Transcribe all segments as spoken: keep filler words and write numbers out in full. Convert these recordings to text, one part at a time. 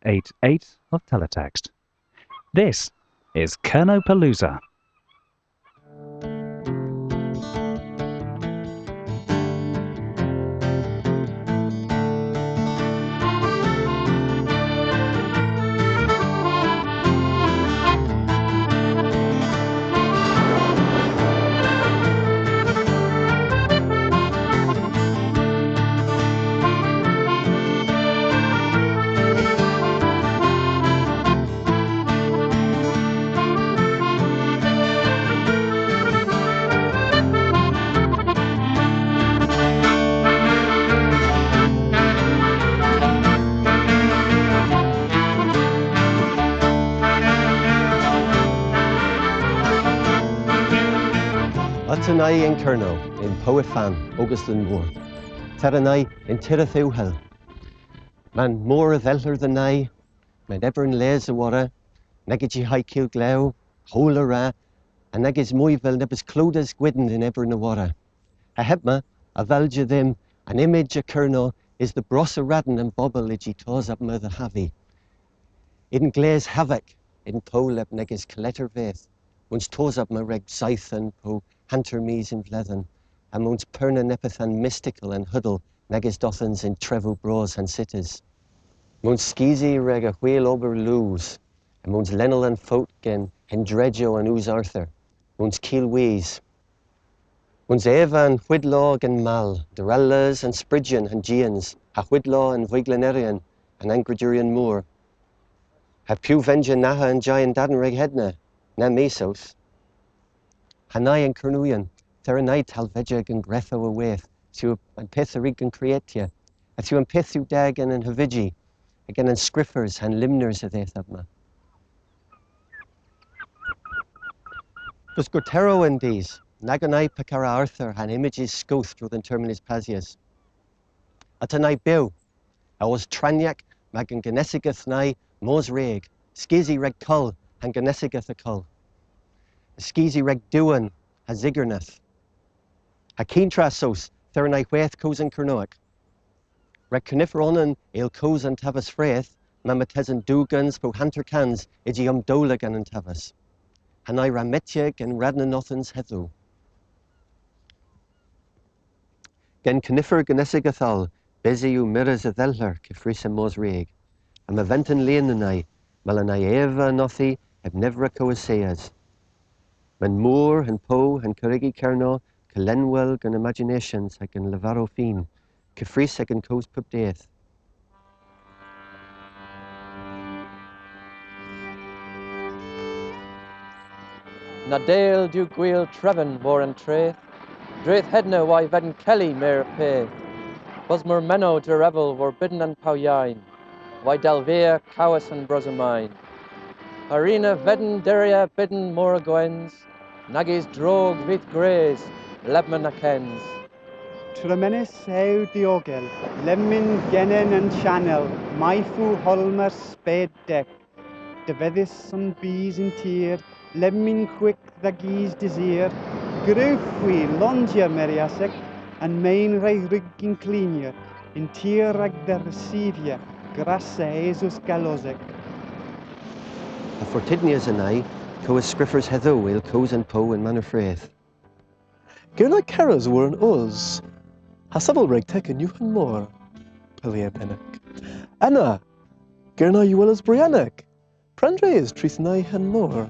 eight eight eight of teletext. This is Kernowpalooza. Otta ni yn Kernow, yn Pow Efan, ogas dhe'n mor. Otta ni yn tiredh ughel. Ma'n mor a dhelghar dhe ni, ma'n ebron les a-wartha, nag yw hi kul glaw, howl a-ragh, ha nag eus moy avel nebes kloudys gwydn yn ebron a-wartha. Ha hebma, a valja dhymm, an imaj a Kernow, esa dhe bros a radn an bobel yw tos obma dhe havi. Yn glas havek, yn pow leb negys kaletter vyth, mo'ns tos obma rag seythen po hanter mis yn vledhen, ha mo'ns perna neppyth an mystical an hudel nag eus dhodhans yn trevow bras ha'n sitys. Mo'ns skisi rag y hwel ober loos, ha mo'ns lennel an fowt gen hendrejow an Oos Arthur, mo'ns kilwis. Mo'ns eva an hwydlo gen mall, derallys an spryjyon ha'n jians, ha hwydlo an vygleneryon ha'n angreduryon mor. Ha piw venja naha an jei yn-dadn rag hedna, na my soth. Ha ni yn Kernowyon, otta ni talvejyans grethow a-weyth, yw an pyth a wrug an kreatya, ha yw an pyth yw da gen an haviji, ha gen an skrifers ha'n lymners a dheuth obma. Bys gorterow an dus, nag on ni pekar a Arthur ha'n imajys skoodh a-dro dhe'n termyn eus passys. Otta ni bew, ha ow tranyak, ma agan gonisogeth ni mos rag, skisi rag koll ha'n gonisogeth a koll. Skisi rag duwen ha sigerneth. Ha kyn tra soth, otta ni hwath kows an Kernowek. Rag keniver onan a yll kows an taves freth, ma martesen dew gans po hanter kans iji omdowla gans an taves. Ha ni re metya gen radn an nowydh hedhyw. Gen keniver gonisogeth oll, bysi yw mires a dhelghar keffrys ha mos rag. Ha ma venten lien dhyn ni, ma yllyn ni eva an nowydh heb nevra kowas syes. Ma'n mor, ha'n pow, ha'n karregi Kernow, kelenwel gen imajinasyans ha gen leverel fin, keffrys hag yn kows pub dydh. Na dal dew gwil treven war an treth, dreth hedna hwi a vedn kelli meur a peth. Bos mor menowgh derevel war bydn an pow yeyn, hwi a dal via kowas an brosemayn. Ha ri na vedn derri bydn mor a gwens, nag eus drog vyth gwrys, lebmyn ha kyns. Tremenys yw diogel, lemmyn genen an chanel, mayth yw holmer sped dek. Devedhys on bys yn tir, lemmyn hweg dha gis desir, gwrewgh hwi londya Meriasek, an men re wrug yn klinya, yn tir rag dha resivya, grassa Esus galosek. Ha fortydnyas on ni, kowas skrifers hedhyw a yll kows an pow yn maner freth. Kernow, Kernow war an oos. Ha sevel rag teg yn ughel an mor, Pelier Pennek. Ena, Kernow yw gweles Bryannek. Prendra yw treth an mor.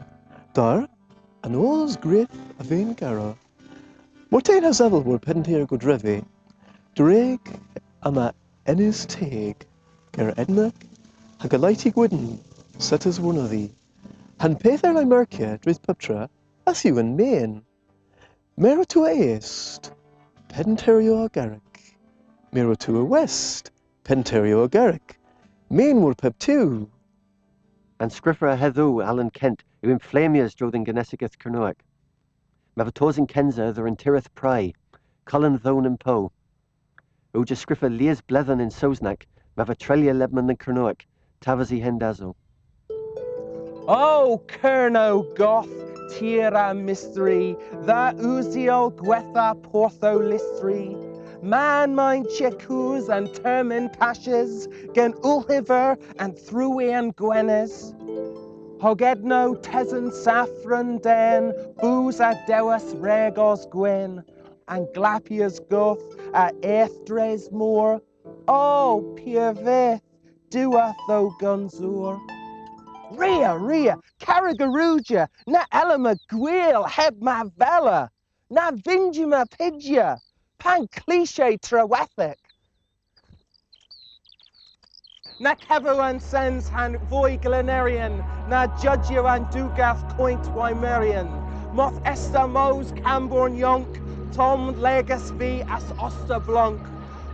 Dar, an oos gwrys a vynn Kernow. Martesen ha sevel war penntir godrevi, drog yma ynys teg, ger ednek, ha galathi gwydn, settys warnodhi. Ha'n peth ena merkys dres puptra, yth yw an men. Meur a tu a est, penntiryow a Garrek. Meur a tu a west, penntiryow a Garrek. Men war pub tu. An skrifer a hedhyw, Alan Kent, yw enflammys a-dro dhe'n gonisogeth Kernowek. Ma vy ow tos yn kynsa dhe an tiredh pray, Kolon Dhown an Pow. Yw ow skrifa lies bledhen yn Sowsnek, ma vy ow treylya lebmyn yn Kernowek, taves y hendasow. O Kernow goth, tir a mystri, dha usyow gwetha porthow lystri, Mann, mann, chekus an termyn passys, gen ollhiver an thruwia gwenys. Hogednow tesen safran den, boos a dewes ragos gwynn, an glappyas goth a eth dres mor. O, pur vyth, diwettha gans eur. Ria, ria, karreg a rudhya, na ella ma gwil heb ma vella. Na vynn'ta ma pija, pan cliche trewethek. Na kevo an sens ha'n voy gleneryon, na judhya an dugath koynt waymeryon. Moth esta mos Kamborn yonk, tomm legas vy a's osta blonk.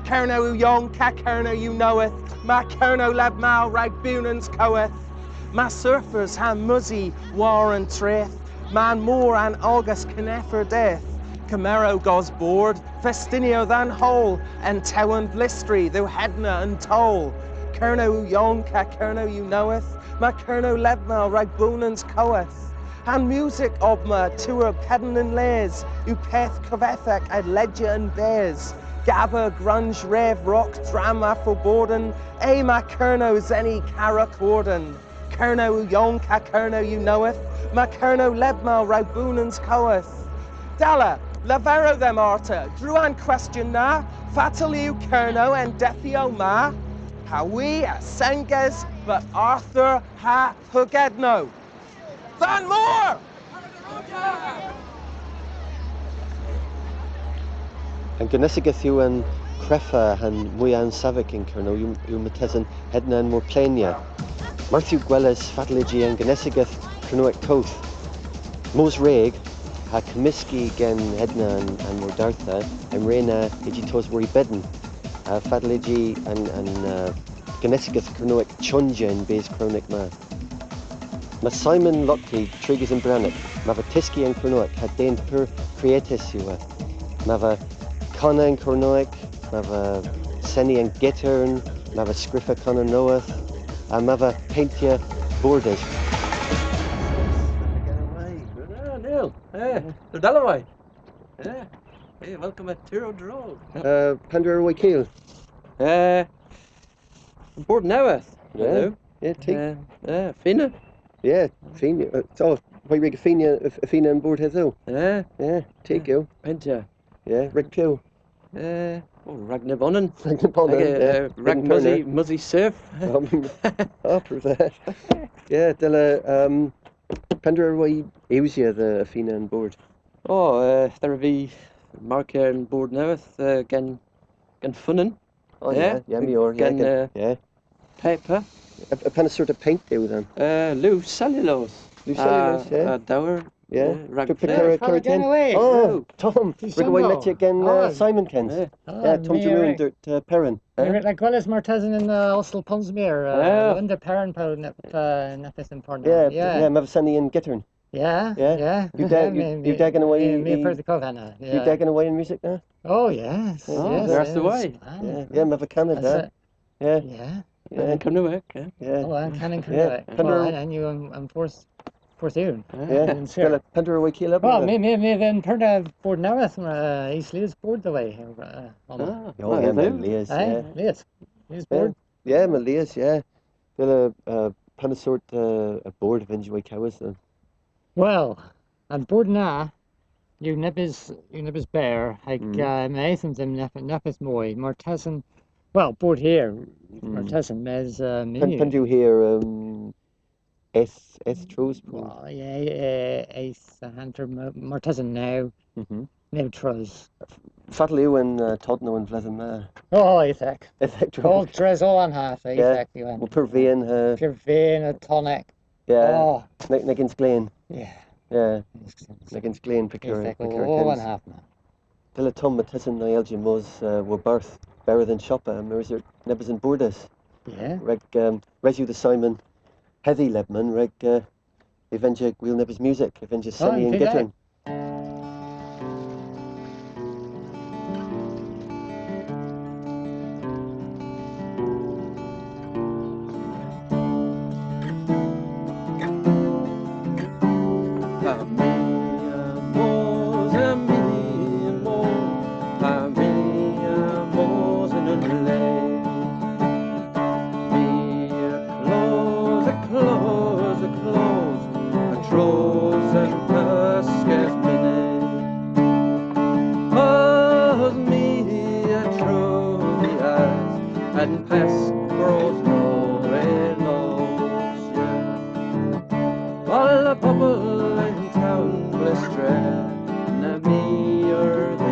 Kernow yw yonk ha Kernow yw nowydh, ma Kernow lebma rag bewnans koweth. Ma surfers ha musi war an treth, ma'n mor an ogas kenedhel dydh. Kemerewgh ow bord, festynewgh dhe'n howl, an tewyn blistri dhe hedna an towl. Kernow yw yonk ha Kernow yw nowydh, ma Kernow lebma rag bewnans koweth. Ha'n musik obma, tu ha pedn yn les, yw peth kovethek a ledya an bes. Gabber, grunge, rave, rock, drama, forborden, e ma Kernow seni kara korden. Kernow yw yonk ha Kernow yw nowydh, ma Kernow lebma rag bewnans koweth. Dalla, leverewgh dhymm arta, dro dhe'n kwestyon na, fatel yw Kernow y'n dedhyow ma? Ha hwi a senges bos Arthur ha Hogednow. Dhe'n mor! An gonisogeth yw an kreffa ha'n moyha ansevek yn Kernow yw, yw martesen hedna an morplenya. Marth yw gweles fatel yji an gonisogeth Kernowek koth mos rag ha kemyski gen hedna an, an mordardha, an re na yji tos war y beden. Ha fatel yji an, an, uh, gonisogeth Kernowek chonjya y'n bys Kernowek ma. Ma Simon Lockheed, trigys yn Brannock, ma va tyski yn Kernowek ha den pur kreatys yw ev. Ma va kana yn Kernowek, ma va seni an gyttern, ma va skrifa kana nowydh, ha ma va payntya bordys. Ah, Neil. Eh, so Dalloway. Eh, eh, welcome to Tiro Drog. Eh, pandr'a wra hwi kul? Eh, Bord nowydh. Yeah. Hello. Yeah, teg. Eh, eh, fina. Yeah, fina. Eh, so, hwi a wrug fina, eh, fina an bord hedhyw. Eh. Yeah, teg yw. Payntya. Yeah, rag piw? Eh, oh, rag nebonan. Rag nebonan, eh, yeah. Eh, rag musi, musi surf. Um, oh, perfect. Yeah, della, um, pandr'a wra hwi usya dhe fina an bord? Oh, eh, della vy markya an bord nowydh, eh, gen, gen funan. Oh, yeah, yeah, my wr, yeah, gen, gen, eh, yeah. Paper. A, a pana sort of paint yw dhymm? Eh, liw sellulos. Liw sellulos, yeah. A dowr, yeah, rag, pe-, pe-, keratin. Oh, Tom, rag hwi lettya gen, eh, Simon Kent. Yeah, Tom Drew yn dert, eh, Peran. Rag gweles martesen yn, eh, Ostel Ponsmere, eh, under Peran po nep-, eh, nepeth yn Portna. Yeah, yeah, ma va seni an gyttern. Yeah, yeah. Yw da, yw, yw da genowgh hwi, my, my, yw, yw da genowgh hwi an musik na? Oh, yes, yes, yes. Yeah, yeah, ma va kana da. Yeah. Yeah. Yeah. An Kernewek, yeah. Yeah. Oh, an, an Kernewek. Yeah. Well, and, and you, um, um, force, force you. Yeah. And sure. Della, pandr'a wra hwi kul ober? Well, my, my, my, then Perna bord nowydh, uh, East Lias bord dhe, uh, Alma. Ah, oh, yeah, my lies, eh? Yeah. Lias. Lias bord. Yeah, my lies, yeah. Della, uh, pana sort, uh, a bord a vynn'ta hwi kavos, then? Well, an bord na yw nebes, yw nebes berr, hag, mm, uh, yma edhom dhymm nep-, nepeth moy. Martesen, well, bord hir, mm, martesen, mes, uh, pan, pan yw hir, um, eth, eth troos po? Well, yeah, yeah, eth ha hanter, ma-, martesen naw. Mhm. Naw troos. Fatel yw an, uh, todhnow an vledhen ma? Oh, ethek. Ethek drog. Oh, dres oll an hath, yeah, ethek yw. Well, pur vian ha. Pur vian ha tonek. Yeah. Oh. Nag, nag yns glen. Yeah. Yeah. Nag yns glen, pe kera, pe kera kyns. Oll an hav na. Della, Tom, martesen ni a yll mos, uh, warbarth berr dhe'n shoppa, mires nebes a'n bordys. Yeah. Rag, um, res yw dhe Simon hedhi lebmyn, rag, uh, y vynn'ta gwil nebes musik, y vynn'ta seni an gyttern. Klos, klos, a-dro dhe'n peskes mynyk. Eus my a-dro dhi'th an pesk bras Noel, losya. Oll an bobel yn town Blystra, na my a wrug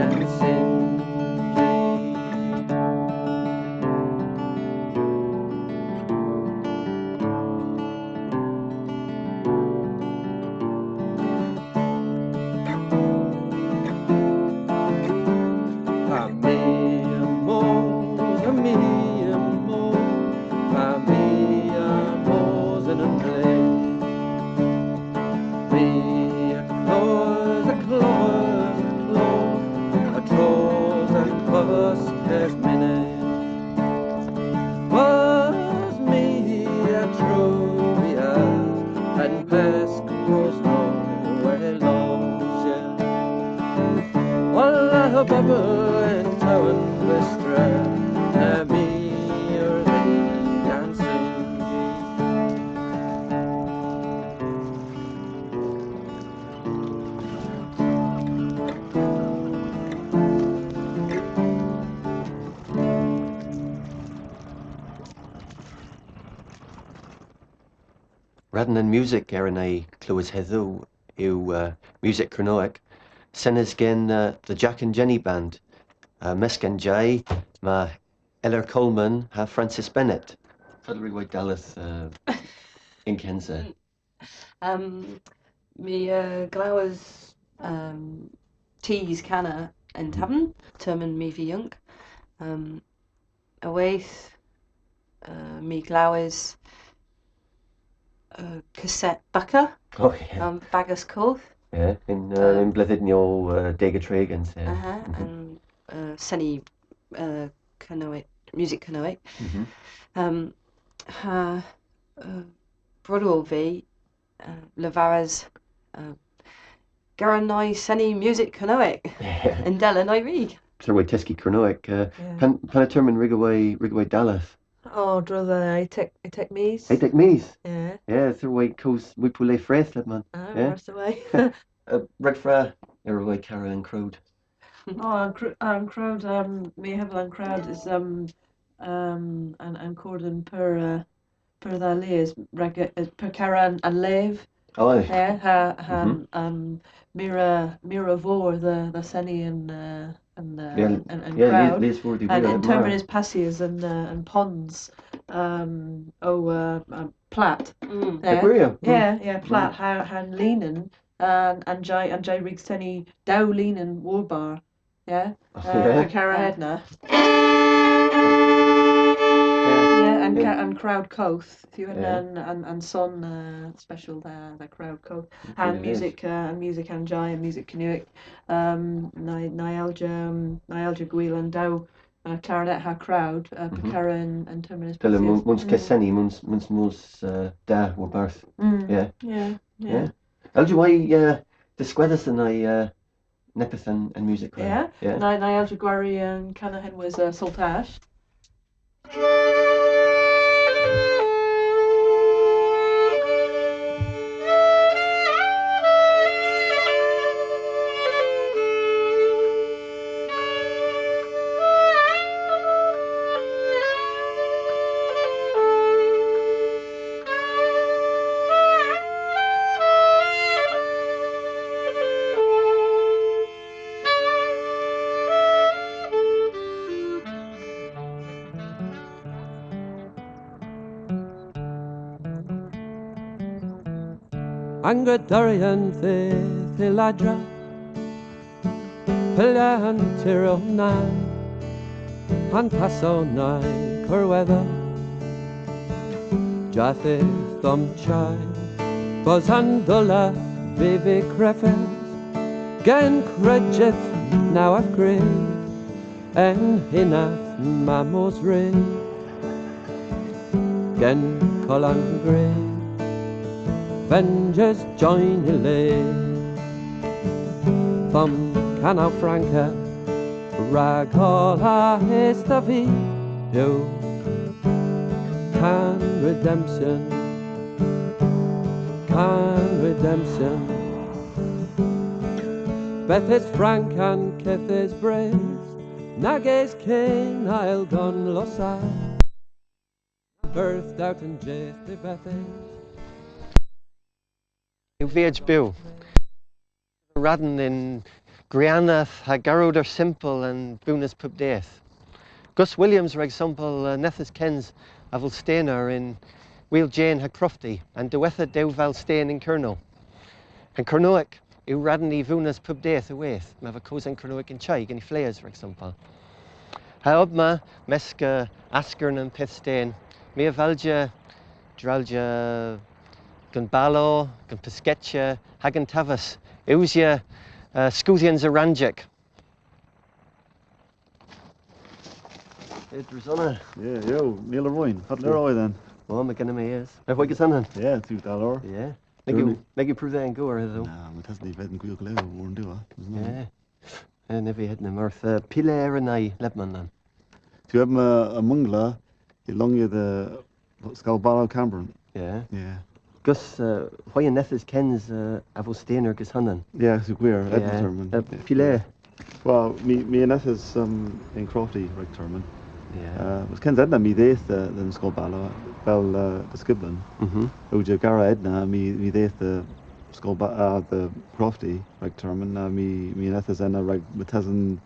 an synji. Ha my a mos, ha my a mos, ha my a mos yn an le. My a klos, a klos, a klos, a-dro dhe'n peskes mynyk. Eus my a-dro dhi'th an pesk bras Noel, losya. Oll an bobel yn town Blystra, na my a wrug an synji. Radn an musik a wren ni klewes hedhyw yw, uh, musik Kernowek, senys gen, uh, The Jack and Jenny Band, uh, mes gen jay, ma Eller Coleman ha Francis Bennett. Fatel wrug hwi dalleth, uh, yn kynsa? Um, my, uh, a glewas, um, tus kana yn tavern, termyn my a veu yonk. Um, ynwedh, uh, my a glewas, uh, kaset Bucca, oh, yeah, um, Bagas Koth. Yeah, yn, uh, um, yn bledhynnyow, uh, deg ha tri ugens, yeah. Uh-huh, mhm. And, uh, seni, uh, Kernowek, musik Kernowek. Mhm. Um, ha, uh, broder vy, uh, leveris, uh, gwren ni seni musik Kernowek. Yeah. Yndella ni a wrug. Sort of tyski Kernowek, uh, yeah, pan, pan yw termyn a wrug hwi, a wrug hwi dalleth? Oh, a-dro dhe etek, etek mis. Etek mis? Yeah. Yeah, sort of kows, hwi po le freth, lebmyn. Ah, yeah. Rest away. Uh, rag fra, a wrug hwi kara an krowd? Oh, an kr-, an krowd, um, my a hevel an krowd yw, um, um, an, an kordenn pur, uh, pur dha lies, rag, uh, pur kara an, an lev. Oh, yeah. Yeah, ha, ha, mhm, um, meur a, meur a vor dhe, dhe seni an, uh, an, uh, yeah, an, an, yeah, krowd. Lies, lies vor dhywgh hwir, yn termyn eus passys an, uh, an pons, um, o, uh, um, plat. Mm. Yeah. Gwir, yeah. Yeah, yeah, plat. Mm. Ha, ha'n linen, uh, an jay, an jay a wrug seni dew linen warbarth. Yeah. Oh, uh, yeah. Kara hedna. Yeah, an, yeah, ka-, an krowd koth. Yw, yeah, an, an, an son, uh, special dha, dha krowd koth. An musik, uh, an musik an jay, an musik Kernowek. Um, ni, ni a alja, um, ni a alja gwil an dew, uh, klarinet ha krowd, uh, mhm, pur kara an, an termyn eus passys. Mons, mons keseni, mons, mons, mons, uh, da warbarth. Mm. Yeah. Yeah, yeah. Yeah. A alja hwi, uh, diskwedhes an, uh, neppyth an, an musik, right? Yeah. Yeah. Ni, ni a alja gwari an kan henwys, uh, Saltash. An grederian dhyth y ladra, pella an tyrrel na, ha'n pasow na kurwedha. Jadh yth omp chei, bos an dolla vy vy krefys, gen kredjydh na wodhvri, yn hynnav ma mos ri. Gen kolan gri, venjys joyni li. Th'omp kanow franka, rag oll a hys dha vi. Kan redemption, kan redemption. Bethys frank an kethys brys, nag es ken a elgon losa. Birth doubt and death de Bethys. Yw viaj bew. Radn yn gwianeth ha garoder sempel an bewnans pub dydh. Gus Williams, rag sampel, uh, nethys kyns avel Stener yn Wheal Jane ha Crofty, an diwettha dew val sten yn Kernow. An Kernowek yw radn y vewnans pub dydh ynwedh, ma va kows an Kernowek yn chi, gen y fleghes, rag sampel. Ha obma, mesk, uh, askern an pyth sten, my a valja dralja gen balow, gen pyskessa, hag yn tavas, usya, uh, skoodhyans a ranjek. Ydrys ona. Yeah, yo, Neil Leroy. Pat Leroy then. Well, my gonna me is. If we get something. Yeah, two dollar. Yeah. Nag yw, nag yw pur dha an gewer hedhyw. Na, my tesni vet yn gwil klew, war an diwedh. Yeah. Eh, nev vy hedna marth, eh, py le era ni lebmyn, then? Ty a wra, eh, mungla, y longya dhe Skol Balow Kammbronn. Yeah. Yeah. Gus, eh, hwi a nethys kyns, eh, avel Stener ges honan. Yeah, yw gwir, yeah. Edna Termon. Eh, py le? Well, my, my a nethys, um, yn Crofty rag termyn. Yeah. Eh, mes kyns hedna my dheuth, eh, dhe'n Skol Balow, avel, eh, diskyblon. Mhm. Ow gara hedna, my, my dheuth dhe Skol Ba-, eh, dhe Crofty rag termyn, ha my, my a nethys ena rag martesen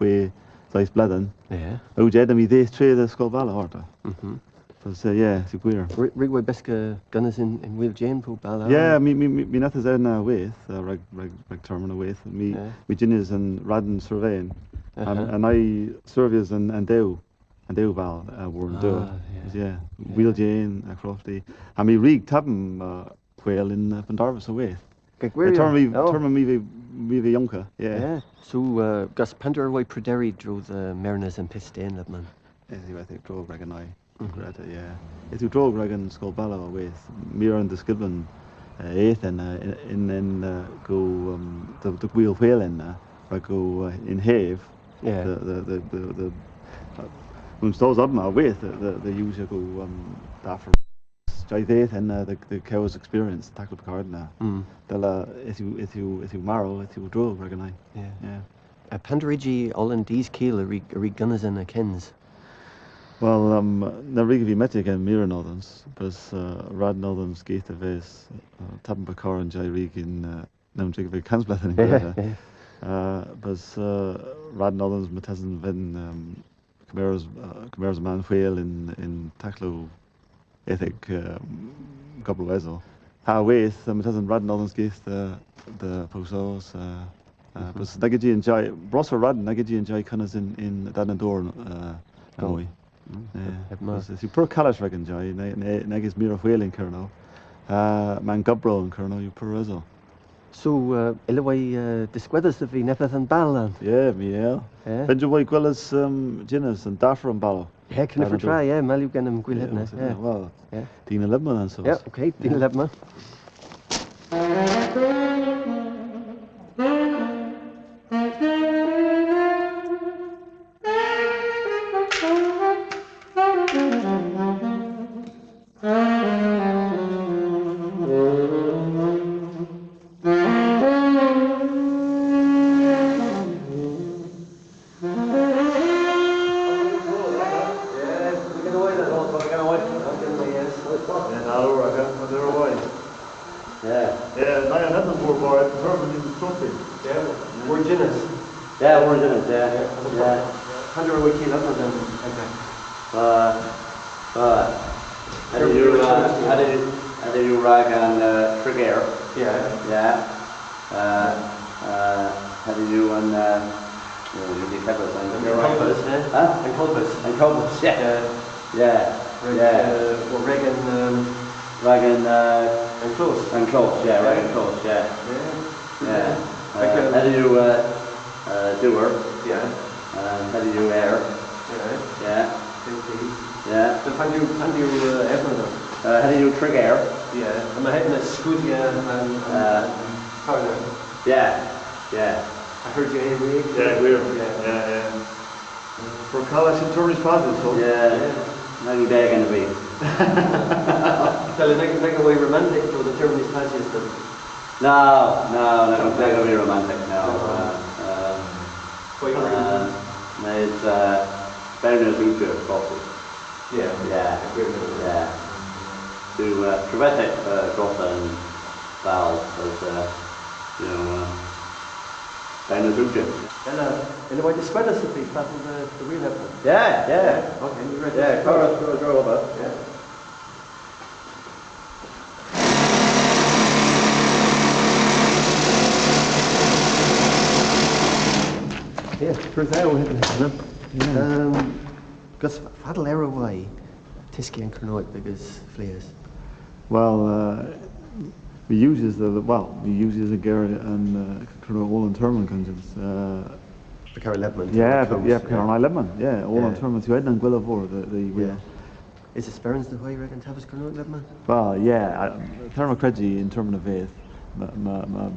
hwegh, seyth bledhen. Yeah. Ow jeda my dheuth tre dhe Skol Balow arta. Mhm. But, uh, yeah, yw gwir. Re-, re-, hwi a bysk, uh, gonis yn, yn Wheal Jane po balow. Yeah, my, my, my, my a nethys ena, uh, hwegh, uh, rag, rag, rag termyn ynwedh. My, yeah, my a jynnas an radn surveyn. Aha. An, an i surveyas an, an dew, an dew val, uh, war an diwedh. Ah, yeah. Yeah. Yeah. Wheal Jane, uh, Crofty. Ha my a wrug tabm, uh, hwel yn, uh, Pendarves ynwedh. Ke gwir. Eh, termyn my, oh, termyn my a veu, my a veu yonka, yeah. Yeah. So, uh, gus pandra hwi a prederi a-dro dhe mernans an pyth sten lebmyn? Yth yw ethi drog rag an i. Mhm. Greta, yeah. Yth yw drog rag an Skol Balow ynwedh. My a wra an diskyblon, eh, eth ena, uh, yn, yn, yn, uh, go, um, dhe, dhe wul hwel ena, rag go, uh, yn hev. Yeah. Dhe, dhe, dhe, dhe, dhe, uh, ow tos obma ynwedh, dhe, dhe, dhe usya go, um, dha furv. Jai dheuth ena, uh, dhe, dhe gews experience, taklow Picard na. Mm. Della, yth yw, yth yw, yth yw marow, yth yw drog rag an i. Yeah. Yeah. Uh, pandr'a wrug oll an dus kul a wrug, a wrug gonis ena kyns? Well, um, na wrug vy metya gen meur a nodhans, bys, uh, radn nodhans geith dhe-ves, uh, tabm Picard yn jei wrug yn, uh, nownsek ha kans bledhen yn gorra. Uh, bys, uh, radn nodhans martesen vynn, um, kemeres, uh, kemeres amann hwel yn, yn taklow ethek, uh, kepar ha hwedhel. Ha ynwedh, uh, martesen radn nodhans geith dhe, dhe Pow Sows, uh, uh, bys nag yw an jei, bros a radn, nag yw an jei konis yn, yn, yn dor, uh, namoy. Mm. Yeah. Heb mar. Yth yw pur kales rag an jei, ne-, ne-, nag eus meur a hwel yn Kernow. Uh, ma'n gobrow yn Kernow yw pur resel. So, uh, yllowgh hwi, uh, diskwedhes dhe vy neppyth a'n bal, then? Yeah, my a yll. Yeah. Penn yw hwi gweles, um, jynnas an daffar a'n bal. Yeah, kyn feu tra, yeah, mal yw genam gwil hedna, yeah. Well, yeah. Dina lebmyn, then, so. Yeah, okay, dina lebmyn. Yeah. Yeah, na, na, that's a poor boy. It's her when he's talking. Yeah, we're Guinness. Yeah, we're Guinness, yeah. Yeah, that's a problem. Yeah. How do we keep up with them? Okay. Uh, uh, how do you, uh, how do you, how do you rag on, uh, Tregear? Yeah. Yeah. Uh, uh, how do you on, uh, you know, you keep up with them. And Colbus, yeah? Huh? And Colbus. And Colbus, yeah. Yeah. Yeah. Rag, yeah. Uh, well, Regan, um, Regan, uh, and Close. And Close, yeah, yeah. Regan Close, yeah. Yeah. Yeah. Uh, like, um, how do you, uh, uh, Dewar? Yeah. Uh, how do you Air? Yeah. Yeah. Okay. Yeah. So how do you, how do you, uh, Evernote? Uh, how do you Trick Air? Yeah. And I had a Scudia and, and, uh, and Powder. Yeah. Yeah. I heard you every week. Yeah, we're, yeah, yeah. Yeah, yeah. For college in Turner's Paddy, so. Yeah. Yeah. Nag yw deg ena vy. Dell, nag, nag owgh hwi romantek po the termyn eus passys dhymm? No, no, no, nag owgh hwi romantek, no. Uh, uh, Pwy yw'r uh, mes, uh, Bernard Luger, probably. Yeah. Yeah. Agreement. Yeah. Yw, uh, trevethek, uh, drog an bal, but, uh, you know, uh, Bernard Luger. Ella, ella, hwi a dhiskwedh dhis y fydh fatel the, the real Hepburn. Yeah, yeah. Okay, you ready? Yeah, chorus, chorus, chorus, yeah. Yeah, for that, we have to have them. Yeah. Um, Gus, fatel erowgh hwi tyski an Kernowek dhe gas fleghes? Well, uh, we uses the, well, we uses a ger an, uh, Kernowek oll an termyn, uh, Pekar lebmyn, yeah, yeah, pekar lebmyn, yeah, oll an termyn, yw hedna an gwella vor, the, the, yeah. Eus esperans dhywgh hwi rag an taves Kernowek lebmyn? Well, yeah, I, termyn, kredi, yn termyn a vedh, ma, ma, ma,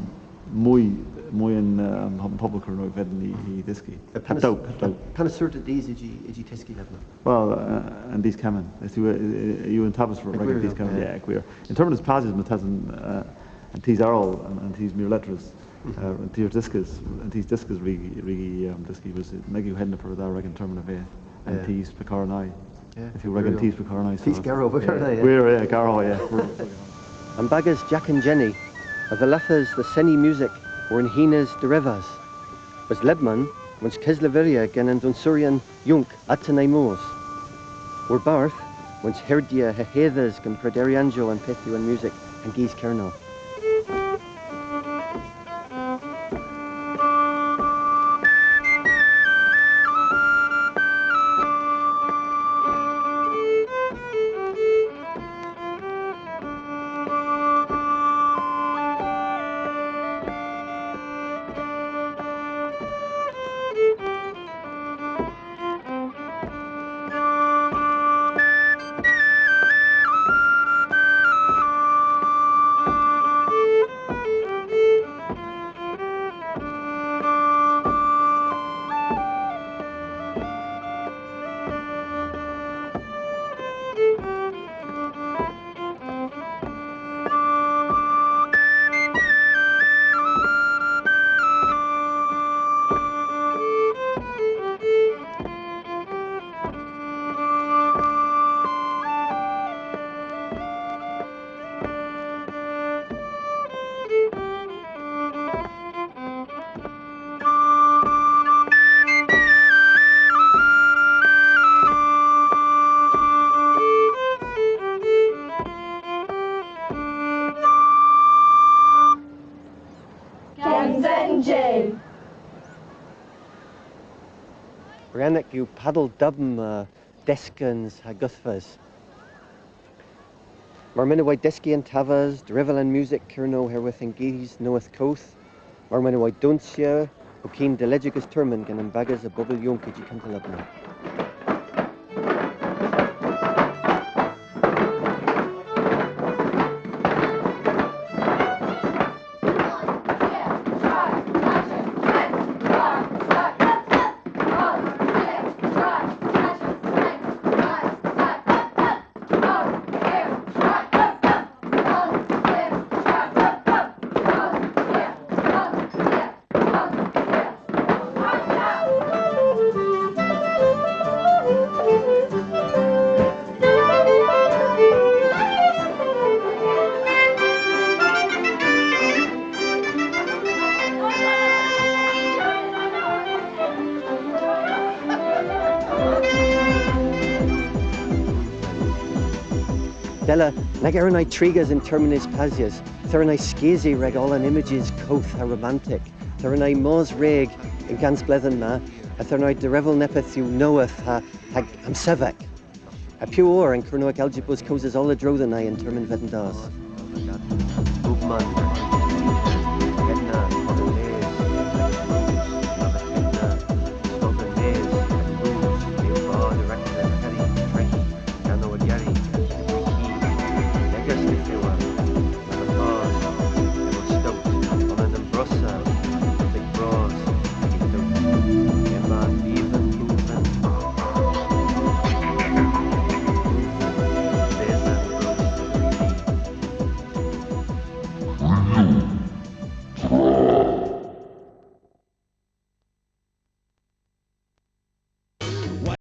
moy, moy yn, um, pobel Kernowek a vedn y, y dhyski. Pan, pan, pan asserta dhis y jy, y jy tyski lebmyn? Well, uh, an dus kemmyn. Yth yw, uh, yw an taves rag an dus kemmyn. Yeah, gwir. Yn termyn eus passys, martesen, uh, an dus erel, an, an dus meur lettrys, uh, an dus dyskys, an dus dyskys re, re, um, dyski, was, nag yw hedna pur dha rag an termyn a vedh, an dus pekar an, yeah, yth yw rag an dus pekar an, dus garw pekar an, yeah. Gwir, yeah, garw, yeah. An bagas Jack and Jenny a dhallathas dhe seni musik war an hwines derivas. Mes lebmyn, woens kesleverya gen an donsyoryon yonk atenna mos. Warbarth, woens herdhya ha hedhes gen prederiansow an pyth yw an musik an gis Kernow. Gans N J. Bryannek yw padel dubm, uh, deskans ha godhvos. Mar mynnowgh hwi dyski an taves, derivas an musik Kernow herwydh an gis nowydh koth, mar mynnowgh hwi donsya, po kyn dylejyas termyn gen an bagas a bobel yonk y jy kuntel ebna. Della, nag eron ni trigas yn termyn eus passys, yth eron ni skeusi rag oll an images koth ha romantek, yth eron ni mos rag an gans bledhen ma, yth eron ni derevel neppyth yw nowydh ha, ha hemsevek. Ha piw eur an Kernowek a alja bos kewsys oll a-dro dhyn ni yn termyn veten das.